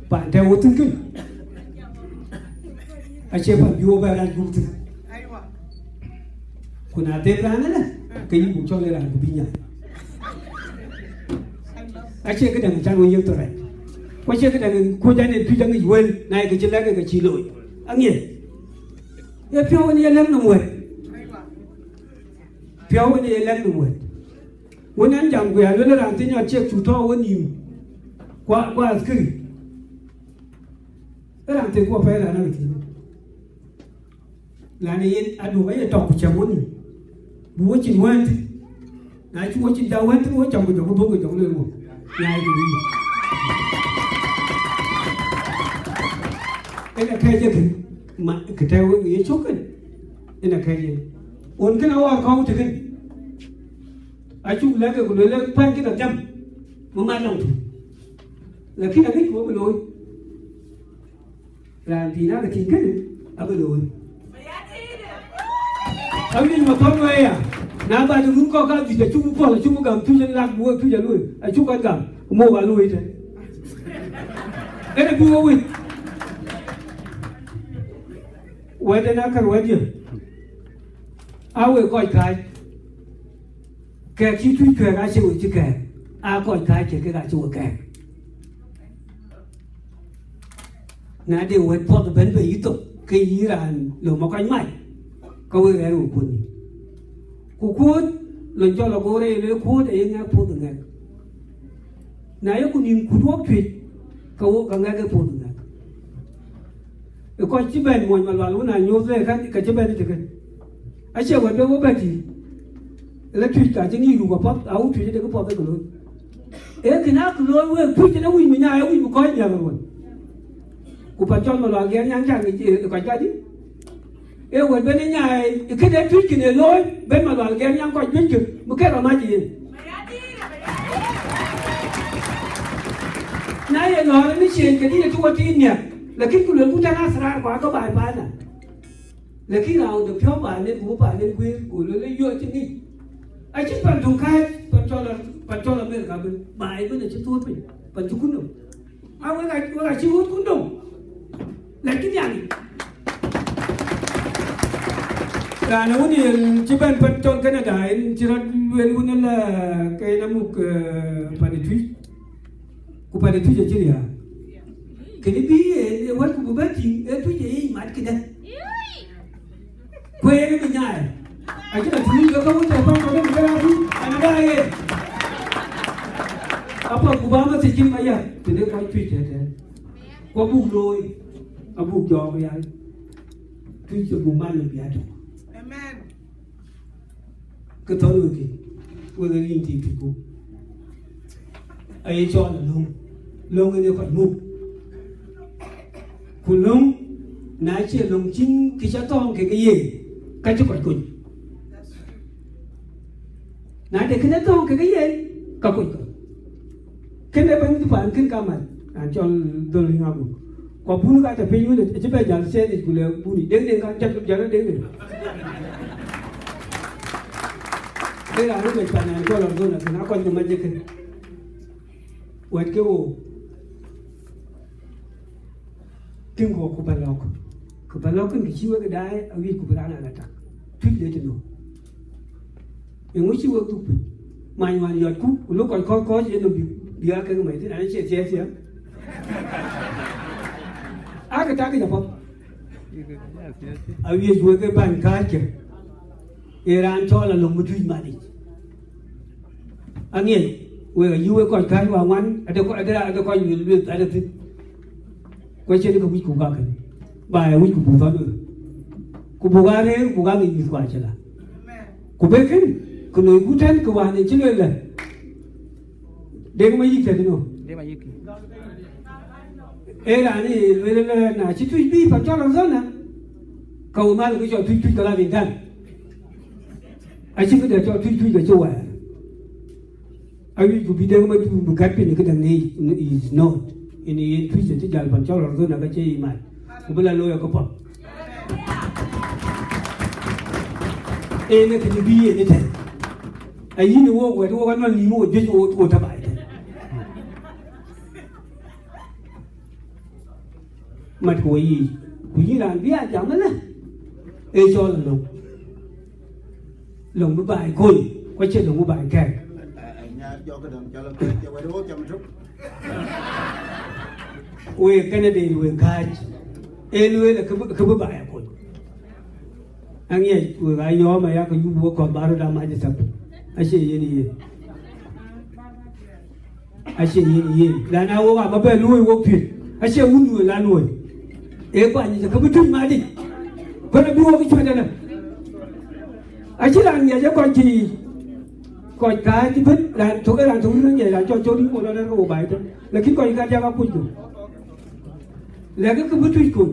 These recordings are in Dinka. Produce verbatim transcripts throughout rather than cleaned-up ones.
Pan tɛ̈ wo thïn kënë, acie pan bï wo bɛ rac gup thïn. Ku na dhep raan ënë, ke yïn buk cɔl ë raan ku bï nyaai. Acie këdäŋ can wo yiëk thok rac. Ku acie këdäŋ kuc an ë tuc aŋic wël, na ye kë cï lɛ̈k ke cï looi. Aŋiɛc. Ee piɔ̈u en ye lɛ̈k nɔm wɛ̈t. Piɔ̈u en ye lɛ̈k nɔm wɛ̈t. Wën an jam ku ya luel raan thïn nyɔt ciek cu tɔ̈u wenïïm. Kua, kua askari. Ë raan thïn kuɔ pɛ̈i raan ënë thïn. Lan ë yen aduk aye tɔk ku cäm wenïïm. Bu wo cin wɛ̈n thïn. Na cï wo cin ja wɛ̈n thïn, wo cam ku jɔku dhuk ku jɔku luel wo. Nyaai ku yï. Ënë kɛ̈c ë kën, ma, kë tɛ̈ wek ye cök kën. Ënë kɛ̈c yen. Ɣön kën awär kɔ̈u të kën. Acuk lɛ̈k ke ku luel ë pɛ̈n kën athiam. Më mat lɔŋ tui. Lakin aŋic ku abï looi. Raan thïn ake tïŋ kënë, abï looi. Aŋic ma thɔ̈n wei ya. Na ba de run kɔ̈k ka dhïc acuk puɔl, acuk gam tuc en lak bu wek tuc aluöi. Acuk kɔc gam, mok aluöi tën. Kënë bï wo wit. Wɛ̈t en akär wɛ̈tdiɛ̈. Aa wek kɔc kääc. Kɛ̈k cï tuc kɛ̈k acie wek cï kɛ̈k. Aa kɔc kääc kek kek acie wek kɛ̈k. Na de wɛ̈t puɔth ëbɛ̈n bei yï thok, ke yï raan lom ë kɔc mac, ke wek rɛ̈ɛ̈r we kuöt nïïm. Ku kuöt, lon cɔl agoor ë le kuöt aye ŋɛk puɔth ë ŋɛk. Na yeku nïïm kut wok cuëc, ke wok ke ŋɛk ë puɔth ë ŋɛk. Ë kɔc cï bɛ̈n muɔny Malual wën a nyuöth lɛɛr kän, ke cï bɛ̈n ë tëkën. Acie wɛ̈t bï wo bɛ tïŋ. Ëlë tuc ka cï ŋic ruk apath, a wut tuc ë dek puɔth ë ke looi. Ee kën a ke looi wek tuc ënë wïc mi nyaai, wïc mi kɔc nhiäk ë ruɔ̈n. Ku pan cɔl Malual Gɛɛr Nyaŋ cä ŋic, ë, ë kɔc kadï. Ee wɛ̈t bɛ̈n ë nyaai, ë këde tuc kën ë looi, bɛ̈n Malual Gɛɛr Nyaŋ kɔc juëckë, mi kën rɔt mac ë yen. Na ye lɔ̈ɔ̈r ënë ciëën, ke dït ë cï wo tiit nhiäk, lakin ku luelku tɛ̈n asrar ku akë baai paanda. Lakin raan de piɔ̈u ba nen, ku ba nen guëër, ku luel ë yöö acï ŋic. Acïn pan töŋ kääc, pan cɔl, pan cɔl Amerika bën, ba ëbën acï thuöör piny, pan cï kun nɔm. A wek a, wek acï ɣööt kun döŋ. Lakin yani, raan wën yen cï bɛ̈n pan cɔl Canada, en cï rɔt luel wën ëlä ke en amuk, eh, pan ë Tuic. Ku pan ë Tuic acï riääk. Kënë bï en ë wɛ̈t ku bï bɛ̈n tïŋ, ee Tuic ë yic mat këdë. Ku en ë bï nyaai. Acïn atïŋ ke ka wun tɛ̈ pan kɔ̈k ë bï bɛ̈n atïŋ, an, ada yen. Apath ku ba message cïn aya, tëde kɔc Tuic tëtën. Ku abuk looi, abuk jɔɔk rial. Tuic abuk man në bï atök. Amen. Ke thɔ̈n wek kï, wek ë rin thii tuc ku. Aye cɔl ë löŋ, löŋ en ë kɔc muk. Ku löŋ, na cie löŋ cïn kë ca thɔ̈ɔ̈ŋ kekë yen, ka cï kɔc kony. Na de kënë thɔ̈ɔ̈ŋ kekë yen, ka kony kɔc. Kënë bɛ̈ny paan kën ka mat, raan cɔl Dhöl Riŋ Aguk. Ku abun ka tɔ̈ piny wën, acï bɛ jäl thiëëc yic, ku le bun yic, Deŋ Deŋ ka jɔt, jɔt Deŋ Deŋ. Ke raan wën ë pan raan cɔl Arizona kën, akɔc ke mac ë kën. Wɛ̈t ke wo, tïŋ ku ku bä lɔ̈k. Ku bä lɔ̈k kën, kë cï wek daai, awiëc ku bï raan ala tak. Tuic le tënou. Eeŋö cï wek dhuk piny? Many wään yɔtku, ku lok kɔc kɔ̈k kɔ̈ɔ̈c yen nɔm bï, bï aa kek mɛc thïn, an, acie thiëëth thiëëth. Akë tak yic apath. Awiëc wek ë bäny kääckë, ee raan cɔl Alöŋ bï Tuic mat yic. Aŋiɛc, wek ayï wek kɔc kääc waŋuan, ade kɔc, ade, ade kɔc lueth, lueth, ade thïn. Ku acïn kë wïcku kakën, ba ë wïcku buk thɔn wek. Ku buk aa rëër, buk aa ŋic mïthkuan cï la. Ku be kën, kë loiku tɛ̈n, kë wään en cï lueel lɛ. Deŋ Mayïk tɛ̈dï nɔ. Deŋ Mayïk. Ee raan ë lueel lɛ na cï Tuic bï pan cɔl Arizona, ka wo mal kë cɔl Tuic, Tuic ka la bin dhan. Acïn këde cɔl Tuic, Tuic ka cï wɛɛr. Awiëc ku bï Deŋ Mayïk bï kat piny këdäŋ në is not. Yen yen Tuic acï jäl pan cɔl Arizona ka cï yic mat. Ku bï la looi akëpath. Yen ë këdï bï yen ëtɛ̈n. Ayïn ë wok wɛ̈t wok anɔl nïïm wok juëc wok wok tɔ̈ baai tɛ̈n. Mat ku wɔ yiic, ku yïn raan bï a jam ëlë, ee cɔl alöŋ. Löŋ bï baai kony, ku acie löŋ bï baai kɛ̈ɛ̈k. Nya jɔkë dɔm cɔl apɛi, cɛ wɛ̈t wok cam tök. Wek kënë de wek kääc, ee lueel kë bï, kë bï baai kony. Aŋiɛc wek aa yɔ̈ɔ̈m aya ke yup wek kɔ̈th bä röt amac ë thäp. Acie yen yen. Acie yen yen. Lan aa wok abä bɛ luöi wok piöc. Acie wun luöi la luöi. Ee kuany jɛ ke bï tuc madï. Kɔn abï wok cuɛt ënë. Acï raan ŋiɛc ë kɔc cï kɔc kääc bën, raan tök ë raan tök wun ŋiɛc raan cɔl cɔl yï mɔn rɛ̈ɛ̈r ke wo baai tën. Lakin kɔc kääc yak akuc ku. Lɛ̈kë kë bï tuc ku.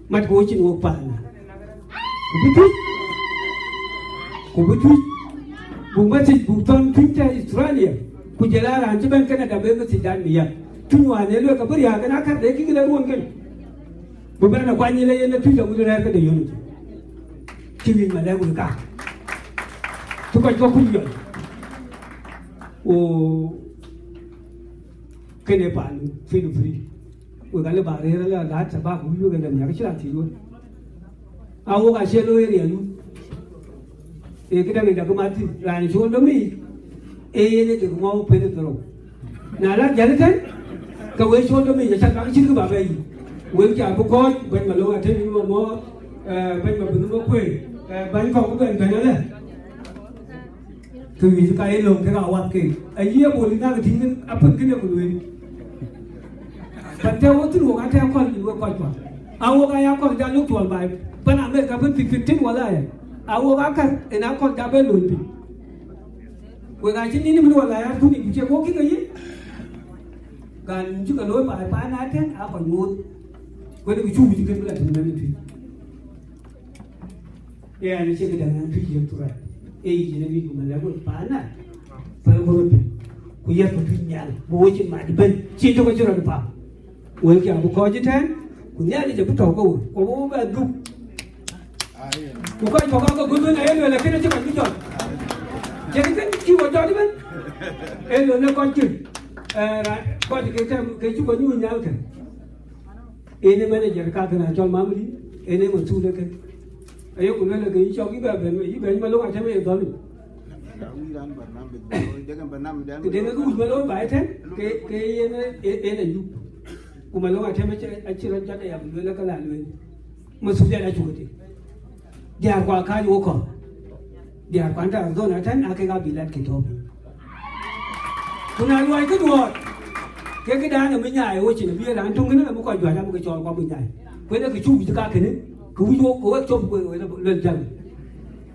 Mat ku wok cïn wok paan. Ku bï tuc. Ku bï tuc. Buk message buk thɔn tuny të Australia. Ku jël a raan cï bɛ̈n Canada bë message dan bï yäk. Tuny wään ë lueel ka bï riääk kën akär de kï lë ruɔn kën. Bï bɛ̈n akuany le yen ë tuc agut rɛ̈ɛ̈r këde yön. Cï wic ma lɛ̈k wek ka. Cï kɔc kɔ̈k kuc yɔl. Wo kënë paan feel free. Wek alë bä rëër alë alaat shabab wïc wek ënëm yak cï raan thiëc wek. A wok acie looi riɛl wun. Ee këdäŋ ë dak mat thïn raan col domic. Ee yen ë dek ŋɔu pen ë thërou. Na la jäl tën, ke wek col domic acä bäk cït kë bä bɛ yic. Wek ca bï kɔc bɛ̈ny ma lok atem yïn mɔ mɔɔth, eh, bɛ̈ny ma bï nhom ë kueer, eh, bäny kɔ̈k bï bɛ̈n bɛ̈n alë. Kë wic ka ye löŋ kek awath kek. Ayï abol ïn ake tïŋ kën apën kënë ku lueel. Pan tɛ wo thïn wok atɛ akɔl yïn wek kɔc kuan. A wok aya akɔl ja luk tuɔl baai. Pan Amerika bën fifteen wala aya. A wok akär en akɔl ja ben lony piny. Wek acïn nïn min wala ya kuni ku cek wok kï ke yïn. Gal yïn cï ke looi baai paan atën akɔl ŋoot. Wek ku cuk cï kën bï la tïŋ nɛn tui. Yen acie këdäŋ an tuc yen thurac. Ee yic yen abï ku mɛlɛk wek paan na. Päl ku röt piny. Ku yɛt ku tuc nhial. Bï wo cin mat bɛ̈n. Cin tök acï rɔt pam. Wëlkï abï kɔc ëtɛ̈ɛ̈n. Ku Nhialic abï tɔ̈u ke we. Ku abï wo bɛ dhuk. Ku kɔc kɔ̈k aa ke guöt wën aye lueel, lakin acï kɔc bï jɔt. Cïn kën cï wo jɔt ëbɛ̈n. Ee lueel në kɔc cïn. Eh, ra-, kɔc ke tɛm, ke cï kɔc nyuc nhial kën. Ënë manager ka kën acɔl Mamri, ënë masul ë kën. Aye ku lueel ke yï cɔk yï bɛ bɛ̈n, yï bɛ̈n Malöŋ Atëm ë dhɔ̈l. Këdëŋ ke wïc Malöŋ ba ëtɛ̈n, ke, ke yen ë, ë, yen ayup. Ku Malöŋ Atëm acï, acï rɔt jɔt aya bï lueel ke la lueel. Masul ë acuk tïŋ. Diäär ku akääc wok kɔ̈k. Diäär kuan tɔ̈ Arizona tɛ̈n, aa kek aa bï lat kë tɔ̈u piny. Ku na luɔi këduɔɔt, ke këdan ë bï nyaai wo cin abï raan töŋ kënë abï kɔc juäc abï ke cɔɔl ku abï nyaai. Ku ënë kë cuk wïc kakënë, kë wïc wok, ke wek cop ku wek luel jäl.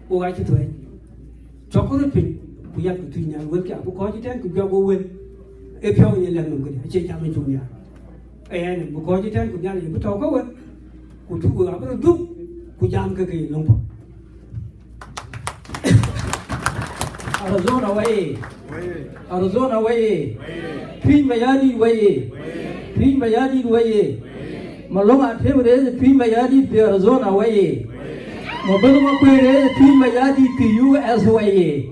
Wok acï thuëëc. Cɔk röt piny, ku yat ku tuc nhial wëlkï abï kɔc ëtɛ̈ɛ̈n ku jɔk wo wël. Ee piɔ̈u ye lɛ̈k nɔm këdï, acie jam ë cuk nhial. Ee, yen bï kɔc ëtɛ̈ɛ̈n ku Nhialic abï tɔ̈u ke we, ku tïŋ we abï röt dhuk, ku jam ke ke ye löŋ pɔ̈k. Arizona wei! Arizona wei! Tuic Mayardit wei! Tuic Mayardit wei! Malöŋ Atëm rɛɛc Tuic Mayardit pi Arizona wei! Mabël Makuei rɛɛc Tuic Mayardit pi U S wei!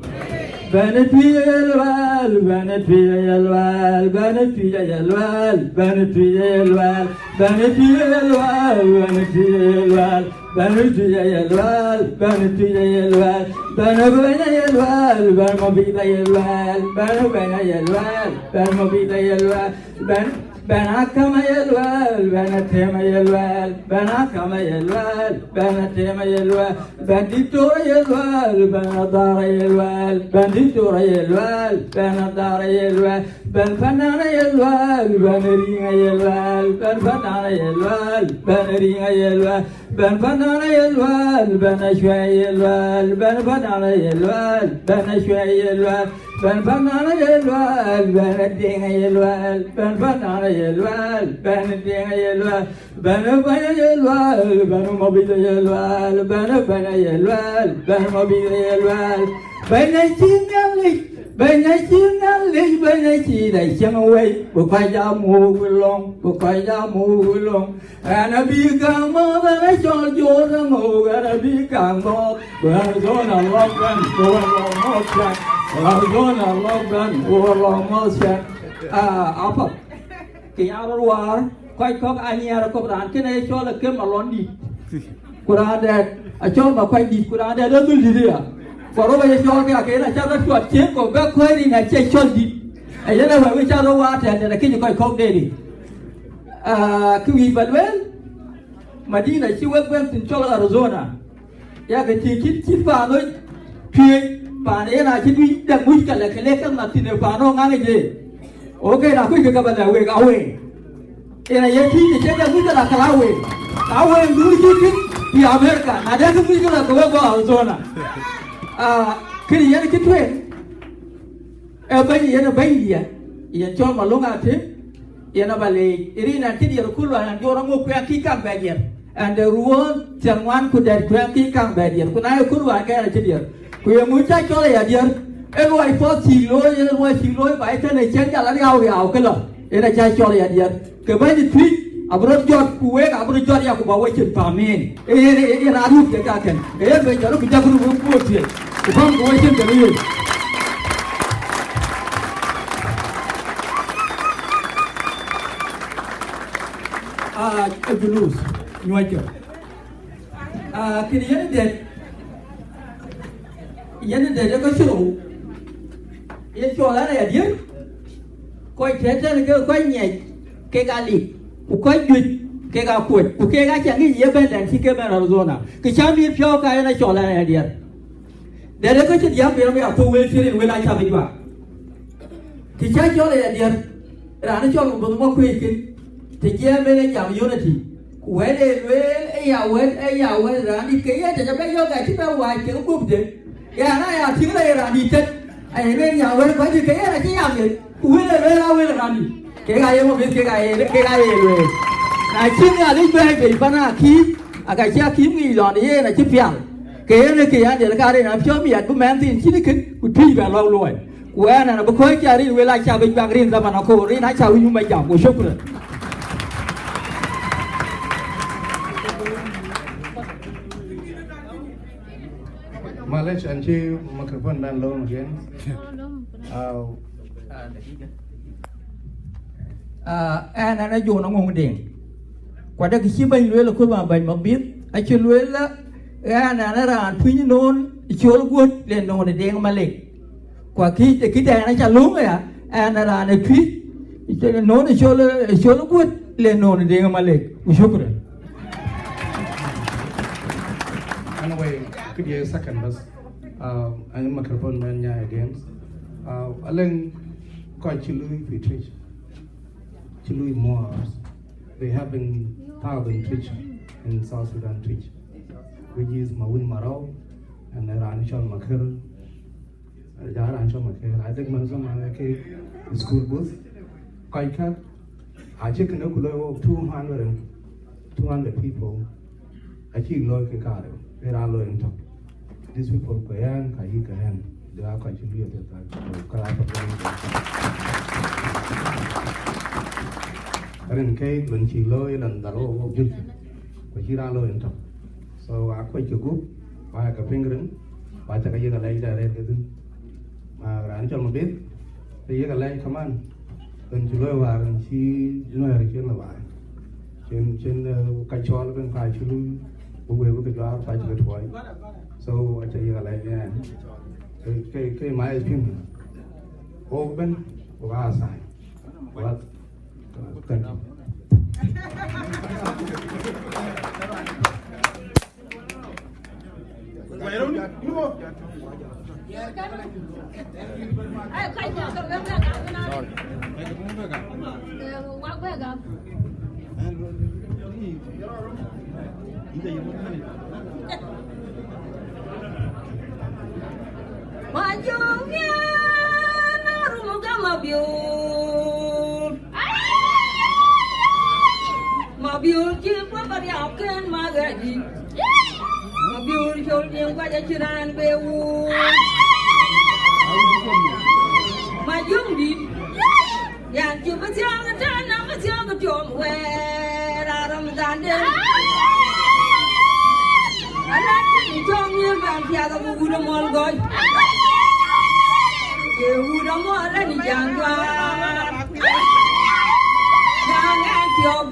Bɛ̈n Tuic ë luɛɛl, bɛ̈n Tuic ë luɛɛl, bɛ̈n Tuic ë luɛɛl, bɛ̈n Tuic ë luɛɛl, bɛ̈n Tuic ë luɛɛl, bɛ̈n Tuic ë luɛɛl, bɛ̈n Tuic ë luɛɛl, bɛ̈n Tuic ë luɛɛl, bɛ̈n Bɛ̈ny ë luɛɛl, bɛ̈n Mabith ë luɛɛl, bɛ̈n Bɛ̈ny ë luɛɛl, bɛ̈n Mabith ë luɛɛl, bɛ̈n, bɛ̈n Akam ë luɛɛl, bɛ̈n Atëm ë luɛɛl, bɛ̈n Akam ë luɛɛl, bɛ̈n Atëm ë luɛɛl. Bɛ̈n Diktor ë luɛɛl, bɛ̈n Adhar ë luɛɛl, bɛ̈n Diktor ë luɛɛl, bɛ̈n Adhar ë luɛɛl, bɛ̈n Panan ë luɛɛl, bɛ̈n Riŋ ë luɛɛl, bɛ̈n Panan ë luɛɛl, bɛ̈n Riŋ ë luɛɛl, bɛ̈n Panan ë luɛɛl, bɛ̈n Acuɛi ë luɛɛl, bɛ̈n Panan ë luɛɛl, bɛ̈n Acuɛi ë luɛɛl, bɛ̈n Panan ë luɛɛl, bɛ̈n Adiŋ ë luɛɛl, bɛ̈n Panan ë luɛɛl, bɛ̈n Adiŋ ë luɛɛl. Bɛ̈n Bɛ̈ny ë luɛɛl, bɛ̈n Mabith ë luɛɛl, bɛ̈n Bɛ̈ny ë luɛɛl, bɛ̈n Mabith ë luɛɛl. Bɛ̈ny acï Nhialic, Bɛ̈ny acï Nhialic, Bɛ̈ny acï da cieŋ wei, bï kɔc jam wok ë löŋ, bï kɔc jam wok ë löŋ. Ɣɛn abï kaŋ mɔ̈ɔ̈th, ɣɛn acɔl Jɔt Aŋook, ɣɛn abï kaŋ mɔ̈ɔ̈th, bï Arizona lɔ bɛ̈n, bï wek lɔ mɔ̈ɔ̈th cän. Arizona lɔ bɛ̈n, bï wek lɔ mɔ̈ɔ̈th cän. Ah, apath. Kë ya rɔt waar, Kɔc kɔ̈k anyiɛɛr kɔ̈k, raan kënë ye cɔl Akem Malɔndït, ku raan dɛ̈t acɔl Makuacdït, ku raan dɛ̈t ë Dhuldït aya. Ku rɔt aye cɔl ke akën acä rɔt cuat cieŋ kɔ̈k bɛ kuɛ̈ɛ̈r rin acie cɔl dït. Ayen ë wɛ̈t wïc cä rɔt waar tɛ̈ɛ̈n tɛ̈n akëc kɔc kɔ̈k deetic. Ah, kë wïc ba lueel, Madina cï wek bɛ̈n thïn cɔl Arizona. Ya ke tïŋ cït, cït paan ɣöc piëëc, paan yen acï duc dek muc ke lɛ, ke lek ke mat thïn ë paan ɣɔ̈k ŋaŋ ë je. Oke, na kuc ke ke ba lɛ̈k wek, awe. Yen aye tïŋ të cï dek muc ke lɛ, ke la wek. Awe, duur cï tïŋ pi America, na dek muc ke lɛ, ke wek bɔ̈ Arizona. Ah, kënë yen cï tueŋ. Ee bɛ̈ny, yen ë bɛ̈nydiɛ̈, yen cɔl Malöŋ Atëm, yen aba leec. Rin ɛn cï diɛɛr ku luɔi ɛn jɔt aŋö kuɛɛŋ kï kaŋ bɛ diɛɛr. Ɛn de ruöön thiärŋuan ku dɛ̈t kuɛɛŋ kï kaŋ bɛ diɛɛr. Ku na ye ku luɔi kɛɛr acï diɛɛr. Ku ye ŋö cä cɔl aya diɛɛr? Ee luɔi puɔth cï looi, ee luɔi cï looi, ba ye tënë cïn jal ariau riau këlä. Yen acä cɔl aya diɛɛr. Ke bɛ̈ny Tuic abï rɔt jɔt, ku wek abï rɔt jɔt ya, ku ba we cin pam en. Ee yen, ee yen aruk ke kakën. Ee yen bɛ̈ny jɔt, ku jak ruk wek kuöör thiëëc. Ku pam ku we cin ke yen. Ah, e julus, nyuɔckë. Ah, kën yen dɛ̈t, yen dɛ̈t ë ka cï rou, yen cɔl an aya diɛɛr, kɔc tëtɛ̈n ke kɔc ŋiɛc kek alik, ku kɔc juëc kek akuöc, ku kek acä ŋic ye bɛ̈n dɛ̈n cï ke bɛ̈n Arizona. Kë cä mïth piɔ̈u ka yen acɔl an aya diɛɛr. Dɛ̈t ë ka cï diäk biɛ̈n bï athou wël cï rin wël acä bï juak. Të cä cɔl aya diɛɛr, raan ë cɔl Mabuɔth Makuëëc kën, të jiɛɛm en ë jam unity, ku wɛ̈t ee lueel ë ya wɛ̈t, ë ya wɛ̈t raan dït ke yen të cä bɛ yɔ̈ɔ̈k acï bɛ wac kekë guöpde. Ɣɛn aya tïŋ lɔ ye raan dït tët, aye lueel ya wɛ̈t kɔc dït ke yen acï yam yen, ku wël ee lueel aa wël raan dït. Kek aye mɔ bïth, kek aye, kek aye lueel. Na cï Nhialic bɛ̈ɛ̈i bei pan akïm, aka cï akïm ŋic lɔn yen acï pial, ke yen ë ke ya diɛl ka rin apiɔ̈u miɛt bï mɛnhthiin cïn kën, ku Tuic bɛ lɔ̈k luɔi. Ku ɛn, ɛn abï kɔ̈ɔ̈c cä rin wël acä bï juak rin dhaman akööl, rin acä wïc wun ba jam, ku shukran. Malech, an cï microphone bɛn lööm again. Aw. Ah, ɛn, ɛn a Jon Aŋoŋ Deŋ. Ku adek cï bɛ̈ny lueel aköl ma bɛ̈ny Mabiëth, acï lueel la, ɛn, ɛn a raan Tuic noon col guöt le noon ë Deŋ Malek. Ku akï, akï dɛn aca löŋ aya, ɛn raan ë Tuic, noon ë col, ë col guöt le noon ë Deŋ Malek. Ku shukran. Anyway, këdiɛ̈ second bas. Um, an microphone bɛn nyaai again. Uh, alëŋ kɔc cï lui pi Tuic, cï lui more. They have been thousand Tuic in South Sudan, Tuic, which is Mawun Marau, and raan cɔl Makër, ja raan cɔl Makër. I think man zaman ke school bus. Kɔc kä, acï kënë ku loi wok two hundred, two hundred people. Acï looi ke karou, ë raan looi en tök. These people ku ɣɛn, ka yïk ɣɛn, they are kɔc cï lui apiɛth, ka, ka, ka, ka, rin keek lon cï looi, lon dhal wok, wok juëc. Ku cï raan looi en tök. So, a kuɔc ke gup, ba ke piŋ rin, ba cä ke yek alɛc dɛ rɛɛr ke thïn. Ah, raan cɔl Mabith, ke yek alɛc kaman, rin cï looi wäär, rin cï Nuɛɛr cïn lɔ baai. Cïn, cïn, eh, ka cɔl ëbɛ̈n ka cï lui, bï wëu bï ke juaar ka cï ke tuɔɔc. So, aca yek alɛc yen. Ke, ke, ke my opinion. Wok ëbɛ̈n, wok aa sign. Wok aa, thank you. Majuŋ yen arum gama biur. Mabiur cï bɔ̈ bä riauk kën magɛ̈dï. Mabiur col tiŋ kuac acï raan be wuur. Majuŋdït. Yan cï bï thiɔ̈k ëtɛ̈ɛ̈n, na bï thiɔ̈k ë tiɔm wɛɛr aa Ramadhan den. Alat kën cɔŋ yen bɛn piath abï wut ë mɔl gɔ̈c. Ye wut ë mɔl ënë jaŋ juaar. Jaŋ ɛn tiɔp.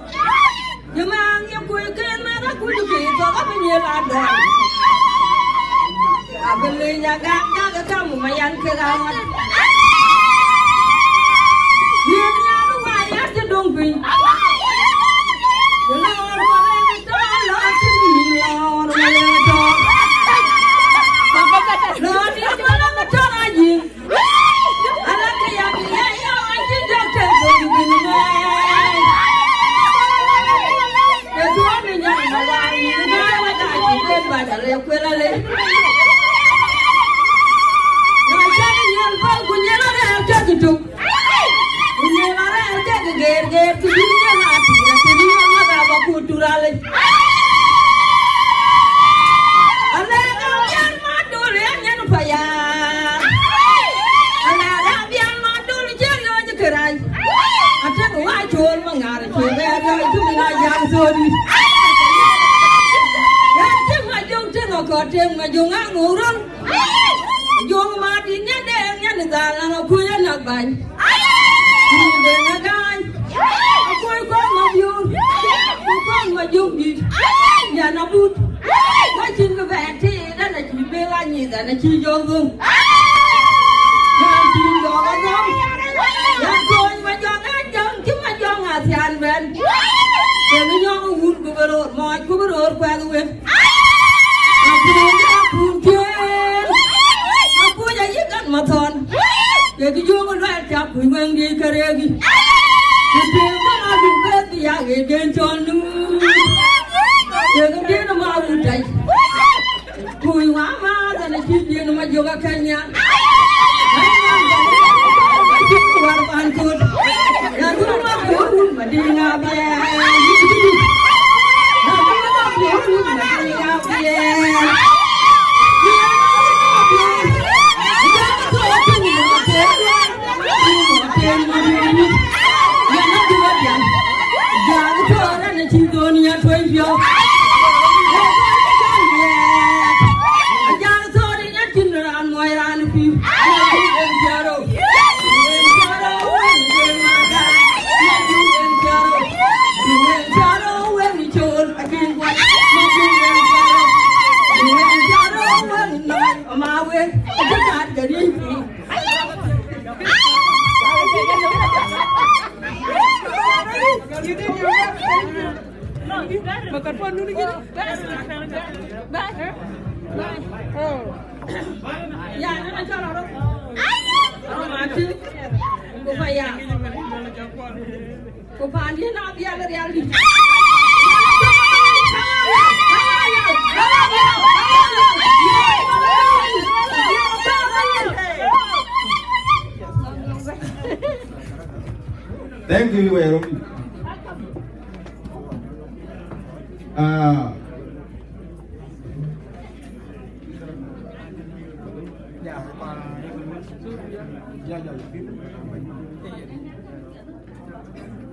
Abï lec agam dak ë kamu ma yan kek aŋɔt. Yen nyan wä ya cï döŋ piny. Lɔɔr wä lëŋ tɔ̈, lɔɔr cï nïn lɔɔr wä lëŋ tɔ̈. Lɔɔr cï wä lëŋ tɔ̈ ayic. Alɛ̈k abian madul ë nyin payar. Alɛ̈k abian madul cï riɔ̈ɔ̈c kërac. Atek wa col maŋar cï bɛ riɔ̈ɔ̈c cï min a jam thodi. Ya cï ma jong tëŋ akɔt tëŋ ma jong aŋoron. Jong ma di nyan de nyan dhal na kuya na bany. Ni de na gany. Akoi kɔn ma biur. Akoi kɔn ma jong dit. Ya na but. Wa cïn bï bɛ̈n tëëk, dan acï bï la nyith, dan acï jɔ dhum. Dan cï jɔ ka dhum. Dan kony ma jɔ ŋa jɔŋ, cï ma jɔ ŋa thian bɛ̈n. Kën nyɔŋ wun ku bï röör mɔɔc, ku bï röör kuɛth wek. Akuc, akuc tiɛɛl. Akuc ayï kan ma thɔn. Kek jɔŋ luɛl cak kuc weŋ di kërëëki. Ku tiɛɛl kan aduk bɛ̈th ya ɣet den cɔl nu. Kek din ma wut tai. Kuc wa ma dhɛn acï din ma jök akɛn nhial. War pan kut. Ya du ma kuc ma di ŋa biɛɛr. Ku paandiɛ̈n abiɛl rial dït. Thank you, Wero. Ah.